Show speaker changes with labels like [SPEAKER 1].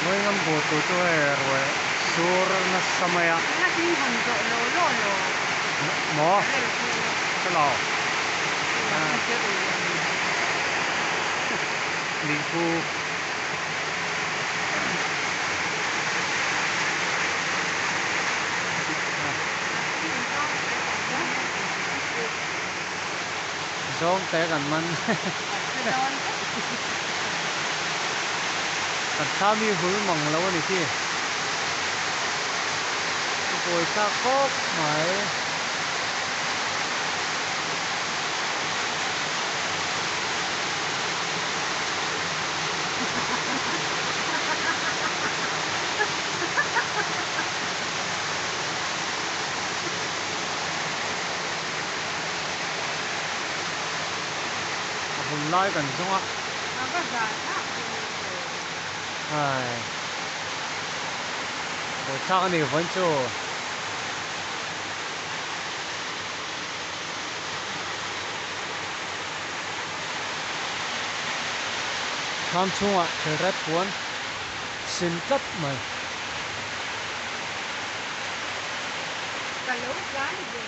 [SPEAKER 1] Vawingam bu tur chu hei ruai sur nasa mai a. Maw? Hre lo. Nih khu. Zawng te kan man. Kan thla mi hul mang lo a ni khi. A buai thlak khawp mai. A hun lai kan zawng a. Ai. Buai thlak a ni vawiin chu. Thlam chhungah thilret puan sin tlat mai.
[SPEAKER 2] Ka lo tlan ve.